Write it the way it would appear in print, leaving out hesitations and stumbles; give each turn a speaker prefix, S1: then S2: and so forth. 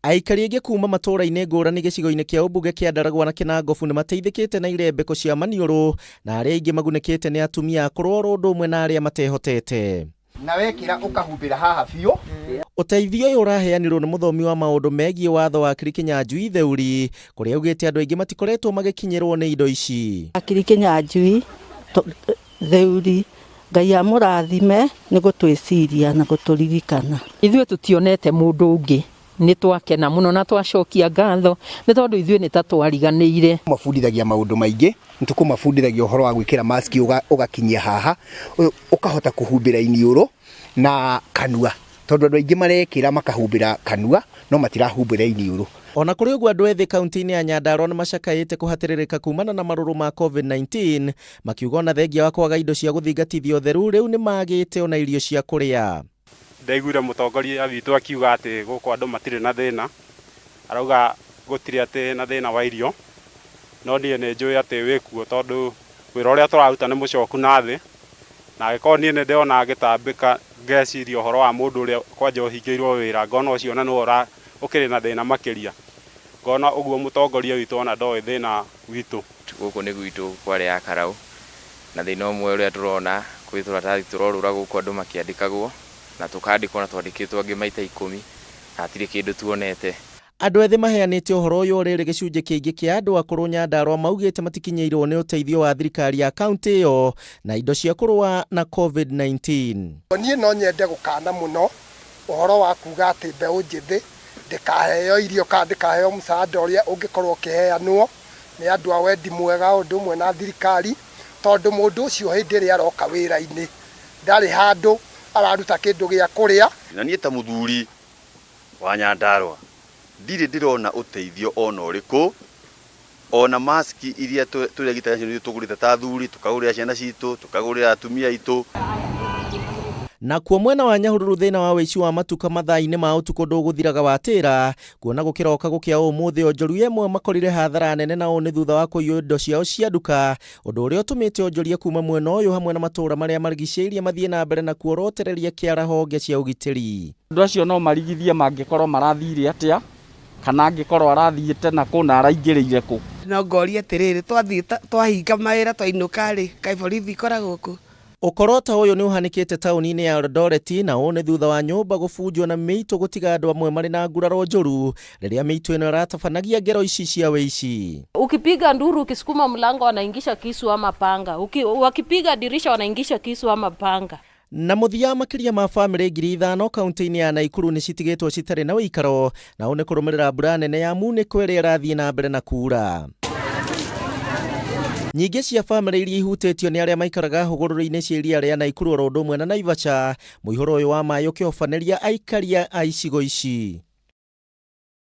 S1: Aikari aingĩ kuma matũũra-inĩ ngũrani gĩcigo-inĩ kĩa ũmbunge kĩa Ndaragwa na Kĩnangobu nĩ mateithĩkĩte na irembeko cia maniũrũ na arĩa aingĩ magunĩkĩte nĩ atumia akũrũ oro ũndũ ũmwe na arĩa matehotete.
S2: Na wekĩra ũkahumbĩra haha biũ.
S1: Ũteithio ũyũ ũraheanirwo nĩ mũthomi wa maũndũ megiĩ watho Wakiri Kĩnyanjui Theuri, kũrĩa augĩte andũ aingĩ matikoretwo magĩkinyĩrwo nĩ indo ici.
S3: Wakiri Kĩnyanjui Theuri, Ngai amũrathime nĩ gũtwĩciria na gũtũririkana.
S4: Ithuĩ tũtionete mũndũ ũngĩ, nĩ twakena mũno na twacokia ngatho nĩ tondũ ithuĩ nĩ ta twariganĩire.
S2: Mabundithagia maũndũ maingĩ, nĩ tũkũmabundithagia ũhoro wa gwĩkĩra mask ũgakinyia haha, ũkahota kũhumbĩra iniũrũ na kanua, tondũ andũ aingĩ marekĩra makahumbĩra kanua no matirahumbĩra iniũrũ.
S1: O na kũrĩ ũguo andũ ethĩ kaunti-inĩ ya Nyandarua nĩ macakaĩte kũhatĩrĩrĩka kumana na marũrũ ma Covid-19, makiuga ona thengia wa kwaga indo cia gũthingatithia ũtheru rĩu nĩ magĩte ona irio cia kũrĩa.
S5: Ndaiguire mũtongoria witũ akiuga atĩ gũkũ andũ matirĩ na thĩna, arauga gũtirĩ atĩ na thĩna wa irio, no niĩ nĩ njũĩ atĩ wĩkuo tondũ wĩra ũrĩa tũraruta nĩ mũcoku na thĩ, na angĩkorwo niĩ nĩ ndĩrona ngĩtambĩka ngeciria ũhoro wa mũndũ ũrĩa kwanja ũhingĩirwo wĩra, ngona ũcio ona nĩwe ũkĩrĩ na thĩna makĩria, ngona ũguo mũtongoria witũ ona ndoĩ thĩna witũ.
S6: Gũkũ nĩ gwitũ Kware ya Karau, na thĩna ũmwe ũrĩa tũrona, kwĩ tũratathi tũrorũra gũkũ andũ makĩandĩkagwo, na tũkandĩkwo na twandĩkĩtwo angĩ maita ikũmi, na hatirĩ kĩndũ tuonete.
S1: Andũ ethĩ maheanĩte ũhoro ũyũ o rĩrĩ gĩcunjĩ kĩingĩ kĩa andũ akũrũ Nyandarua maugĩte matikinyĩirwo nĩ ũteithio wa thirikari ya kauntĩ ĩyo na indo cia kũrũa na Covid-19.
S7: Niĩ no nyende gũkana mũno ũhoro wa kuga atĩ mbeũ njĩthĩ ndĩkaheo irio kana ndĩkaheo msaada ũrĩa ũngĩkorwo ũkĩheanwo nĩ andũ a wendi mwega o ũndũ ũmwe na thirikari, tondũ mũndũ ũcio hĩndĩ ĩrĩa aroka wĩra-inĩ ndarĩ handũ araruta kĩndũ gĩa kũrĩa.
S8: Na niĩ ta mũthuri wa Nyandarua ndirĩ ndĩrona ũteithio ona ũrĩkũ, ona mask iria tũregita nacio nĩ tũgũrĩte ta athuri, tũkagũrĩra ciana citũ, tũkagũrĩra atumia aitũ.
S1: Nakuo mwena wa Nyahururu thĩna wa ũici wa matuka mathaa-inĩ ma ũtukũ ndũgũthiraga watĩra, kuona gũkĩroka gũkĩa ũmũthĩ onjoria amwe makorire hathara nene na ũũ nĩ thutha wa kũiywo indo ciao cia nduka, ũndũ ũrĩa ũtũmĩte onjoria kuma mwena ũyũ hamwe na matũũra marĩa marigicĩirie mathiĩ na mbere na kuorotereria kĩara honge cia ũgitĩri.
S9: Andũ acio no marigithie mangĩkorwo marathire atĩa, kana angĩkorwo arathiĩte na kũ na araingĩrĩire kũ.
S10: No ngoria atĩrĩrĩ, twathiĩ twahinga mawĩra twainũka-rĩ, kaĩ borithi ikoragwo kũ?
S1: Ũkora ta ũyũ nĩ ũhanĩkĩte taũni-inĩ ya Eldoret na ũũ nĩ thutha wa nyũmba gũbunjwo na mĩitũ gũtiga andũ amwe marĩ na nguraro njũru rĩrĩa mĩitũ ĩno ĩratabanagia ngero ici cia wĩici.
S11: Ukipiga nduru ukisukuma mlango wanaingisha kisu ama panga. Uki, wakipiga dirisha wanaingisha kisu ama panga.
S1: Na mũthia makĩria ma famĩlĩ 5,000 kaunti-inĩ ya Naikuru nĩ citigĩtwo citarĩ na ũikaro na ũũ nĩ kũrũmĩrĩra mbura nene ya munĩko ĩrĩa ĩrathiĩ na mbere na kuura. Nyingĩ cia famĩlĩ iria ihutĩtio nĩ arĩa maikaraga hũgũrũrũ-inĩ cia iria rĩa Naikuru oro ũndũ ũmwe na Naivasha, mũihũro ũyũ wa maĩ ũkĩhobanĩria aikari a icigo ici.